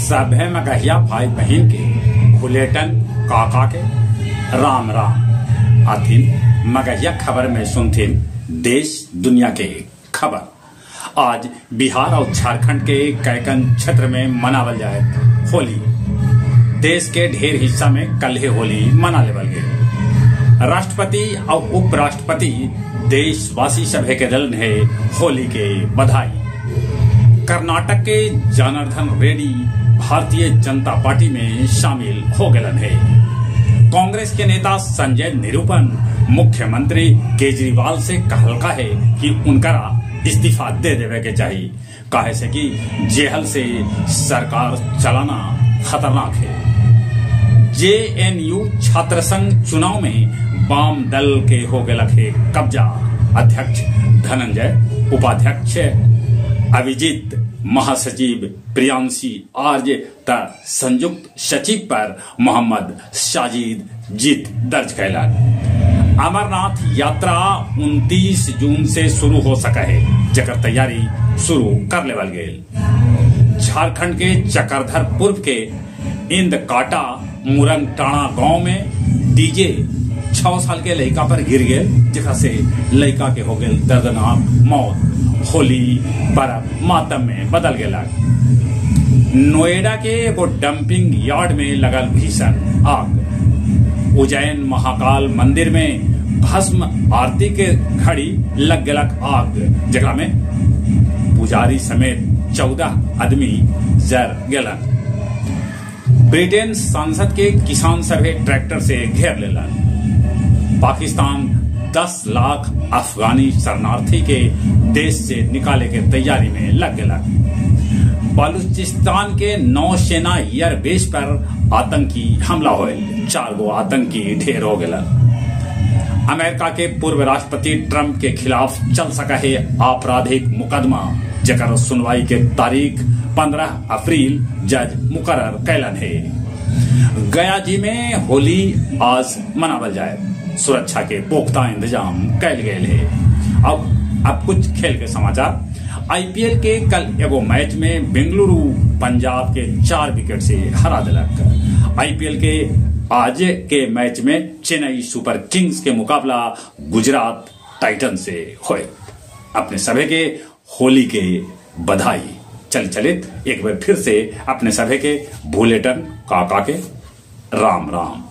सभे मगहिया भाई बहिन के भुलेटन काका के राम राम। आथिन मगहिया खबर में सुनथिन देश दुनिया के खबर। आज बिहार और झारखंड के कैकन क्षेत्र में मनावल जाए होली। देश के ढेर हिस्सा में कल ही होली मना लेवल गए। राष्ट्रपति और उपराष्ट्रपति देशवासी सभे के दल ने होली के बधाई। कर्नाटक के जनार्दन रेड्डी भारतीय जनता पार्टी में शामिल हो गए है। कांग्रेस के नेता संजय निरूपण मुख्यमंत्री केजरीवाल से कहलका है कि उनकरा इस्तीफा दे देवे के चाहिए, काहे से कि जेहल से सरकार चलाना खतरनाक है। जेएनयू छात्र संघ चुनाव में वाम दल के हो गए है कब्जा। अध्यक्ष धनंजय, उपाध्यक्ष अभिजीत, महासचिव प्रियांशी आर्य त संयुक्त सचिव पर मोहम्मद साजिद जीत दर्ज कैलन। अमरनाथ यात्रा 29 जून से शुरू हो सका है, जकर तैयारी शुरू कर लेवल गेल। झारखंड के चक्रधर पूर्व के इंदकाटा मुरंगटाणा गांव में डीजे 6 साल के लड़का पर गिर गए, जकरा से लड़का के हो गए दर्दनाक मौत। होली पर्व मातम में बदल गया। नोएडा के एगो डंपिंग यार्ड में लगल भीषण आग। उज्जैन महाकाल मंदिर में भस्म आरती के घड़ी लग गलक आग, जकरा में पुजारी समेत 14 आदमी जर गलन। ब्रिटेन सांसद के किसान सभे ट्रैक्टर से घेर लेलन। पाकिस्तान 10 लाख अफगानी शरणार्थी के देश से निकाले के तैयारी में लग गया। बलूचिस्तान के नौसेना एयरबेस पर आतंकी हमला होल, 4 गो आतंकी ढेर हो गए। अमेरिका के पूर्व राष्ट्रपति ट्रंप के खिलाफ चल सका है आपराधिक मुकदमा, जकर सुनवाई के तारीख 15 अप्रैल जज मुकर्रर कैलन है। गया जी में होली आज मनावल जाए, सुरक्षा के पुख्ता इंतजाम कैल गए है। अब कुछ खेल के समाचार। आईपीएल के कल एगो मैच में बेंगलुरु पंजाब के 4 विकेट से हरा दिलक। आईपीएल के आज के मैच में चेन्नई सुपर किंग्स के मुकाबला गुजरात टाइटन से होए। अपने सभे के होली के बधाई। चल चलित एक बार फिर से अपने सभे के भुलेटन काका के राम राम।